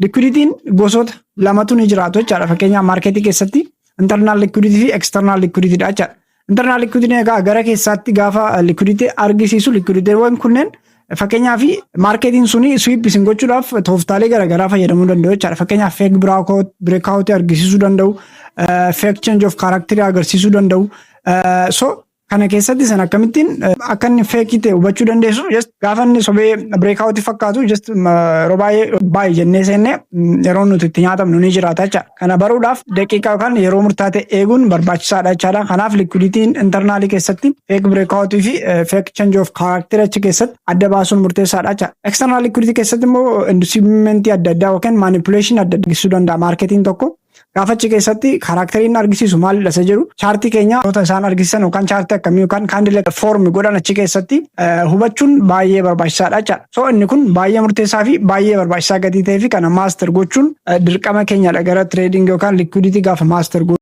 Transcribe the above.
Liquidityn gosoota lamatu ni jiraatu jechaadha. Fakkeenyaaf, marketii keessatti internal liquidity fi external liquidity dha jechaadha. Internal liquidity egaa gara keessaatti gaafa liquidity argisiisu, liquiditywwan kunneen fakkeenyaaf marketiin suni sweep isin gochuudhaaf tooftaalee garaagaraa fayyadamuu danda'u jechaadha. Fakkeenyaaf, fake breakout argisiisuu danda'u, fake change of character agarsiisuu danda'u. So kana keessatti san akkamittiin akka inni fake ta'e hubachuu dandeessu? Just gaafa inni sobee breakout fakkaatu, just yeroo baay'ee buy jennee seenne yeroo nuti itti nyaatamnu ni jiraata jechaadha. Kana baruudhaaf daqiiqaa yookaan yeroo murtaa'e eeguun barbaachisaadha jechaadha. Kanaaf liquidityn internalii keessatti fake breakout fi fake change of character achi keessatti adda baasuun murteessaadha jechaadha. External liquidity keessatti immoo inducement adda addaa yookaan manipulation adda addaa agarsiisuu danda'a marketiin tokko. Gaafa achi keessatti characteriin argisiisu maalidha isa jedhu, chartii keenya isaan argisiisan yookaan chartii akkamii yookaan candle form godhan achi keessatti hubachuun baay'ee barbaachisaadha jechaadha. So inni kun baay'ee murteessaa fi baay'ee barbaachisaa gatii ta'ee fi kana master gochuun dirqama keenyadha gara trading yookaan liquidity gaafa master gochuu.